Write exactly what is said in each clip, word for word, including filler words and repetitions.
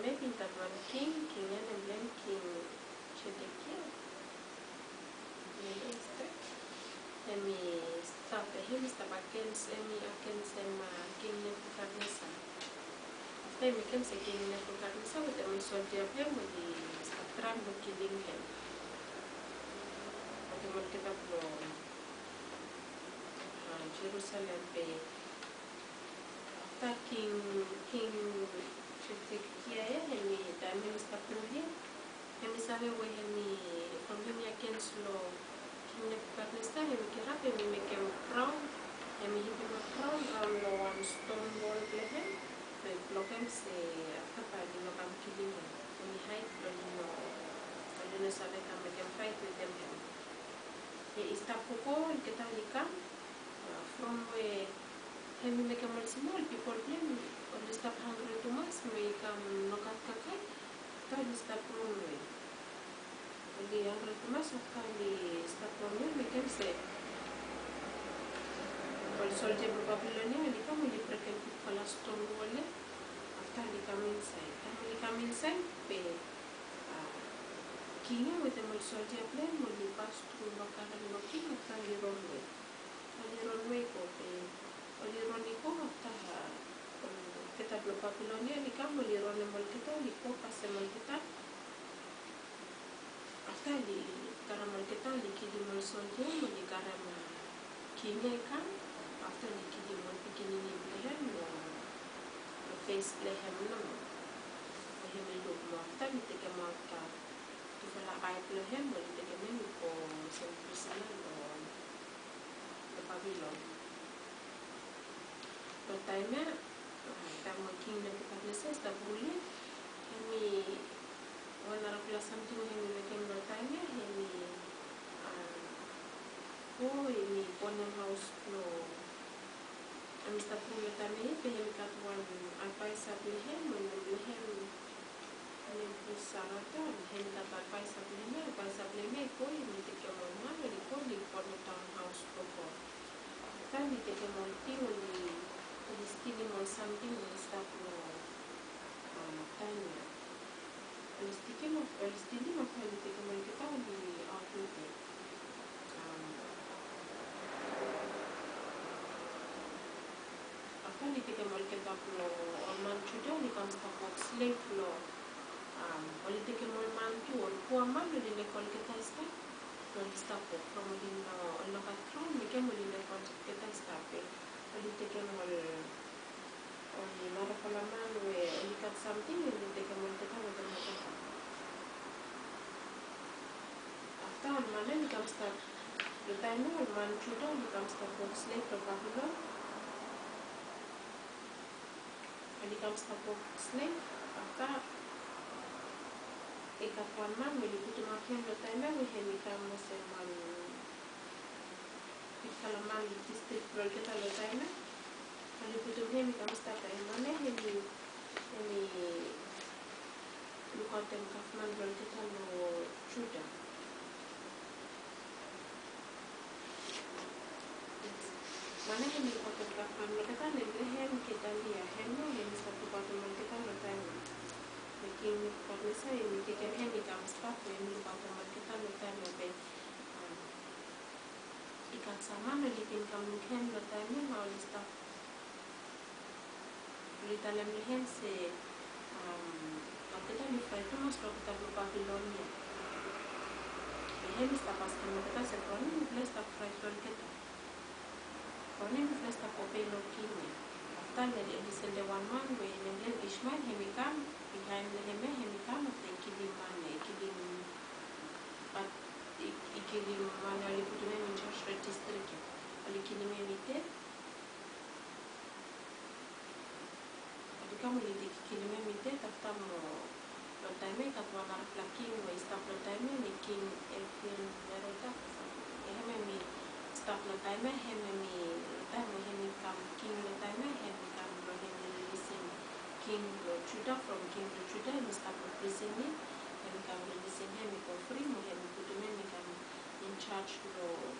Babilon i gat wan king, king ya nem blong hem King Sedekia. Hemi stap, hemi stap agens, hemi agens, em, King Nebukadnesar. Afta i mekem se King Nebukadnesar wetem ol soldia blong hem oli stap traem blong kilim hem. Wetem olgeta blong Jerusalem be afta King, King Sedekia ya, hemi, taem hemi stap rul ya, hemi save we hemi, from hemi agens long King Nebukadnesar, hemi kirap, hemi mekem kraon, hemi hipim ol kraon raon long wan ston wol blong hem, blong blokem se afta bae oli no kam kilim hem. Hemi haed blong oli no, oli no save kam mekem faet wetem hem. Be i stap gogo, olgeta oli kam, from we hemi mekem olsem ya, ol pipol blong hem oli stap hanggri tumas mo i kam nogat kakae. Afta oli stap ronwe. Oli hanggri tumas, afta oli stap ronwe, mekem se ol soldia blong Babilon ya oli kam, oli brekem bigfala ston wol ya. Afta oli kam insaed. Taem oli kam insaed be king ya wetem ol soldia blong hem oli pas tru long karen blong king, afta oli ronwe. Oli ronwe i go be oli ron i go, afta olgeta blong Babilon ya oli kam, oli ronem olgeta, oli go pasem olgeta. Afta oli karem olgeta, oli kilim ol soldia, oli karem king ya i kam. Afta oli kilim ol pikinini blong hem long, long fes blong hem nomo. Mo hemi luk mo afta oli tekemaot tufala ae blong hem, oli tekem hem i go olsem prisona long, long Babilon. Long taem ya, taem we King Nebukadnesar i stap rulim, hemi, wan narafala samting we hemi mekem long taem ya, hemi go, hemi bonem haos blong, hemi stap rul long taem ya, be hemi gat wan advaesa blong hem we nem blong hem Nebusaradan. Hemi gat advaesa blong hem ya, advaesa blong hem ya i go, hemi tekem ol man, oli go, oli bonem daon haos blong God. Afta oli tekem ol ting, oli, oli stilim ol samting we oli stap long taem ya. Oli stilim, oli stilim, afta oli tekem olgeta, oli aot wetem. Afta oli tekem olgeta blong ol man Juda, oli kam stap wok slev long, oli tekem ol man tu, ol pua man, oli laek olgeta i stap blong oli stap wok, from oli no, oli no gat kraon, mekem oli laek olgeta i stap. Be oli tekem ol, ol narafala man we oli gat samting, oli tekem olgeta wetem olgeta. Afta ol man ya oli kam stap, long taem ya ol man Juda oli kam stap wok slev long Babilon. Oli kam stap wok slev. Afta i gat wan man we oli putum ap hem long taem ya, we hemi kam olsem wan bigfala man long distrik blong olgeta long taem ya. Oli putum hem i kam stap, man ya hemi, hemi lukaotem gavman blong olgeta long Juda. Man ya hemi lukaotem gavman blong olgeta, nem blong hem Gedalia. Hemia hemi stap lukaotem olgeta long taem ya. Be King Nebukadnesar hemi tekem hem i kam stap we hemi lukaotem olgeta long taem ya. Be i gat sam man oli bin kam luk hem long taem ya, nao oli stap, oli talem long hem se olgeta oli fraet tumas long olgeta blong Babilon ya. Be hem i stap askem olgeta se, "From wanem yufala i stap fraet long olgeta? From wanem yufala i stap obei long king ya?" Afta oli sendem wan man we nem blong hem Ishmael, hem i kam, bihaen blong hem ya hem i kam, afta i kilim man ya, i kilim, bat i kilim man ya oli putum hem injaj long distrik ya. Oli kilim hem i ded. Oli kam oli kilim hem i ded, afta mo long taem ya i gat wan narafala king we i stap long taem ya, hem i King Evil-merodak o samting. Hem hemi stap long taem ya, hem hemi, long taem we hemi kam king long taem ya, hemi kam blong hemi rilisim king blong Juda, from king blong Juda hemi stap long prison ya, hemi kam rilisim hem i go fri mo hemi putum hem i kam injaj long,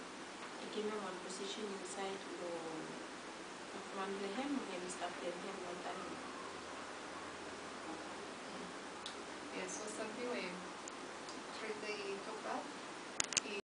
i givim hem wan posisen insaed long gavman blong hem, mo hemi stap lidem hem long taem ya. So samting we Trenda i tokbaot,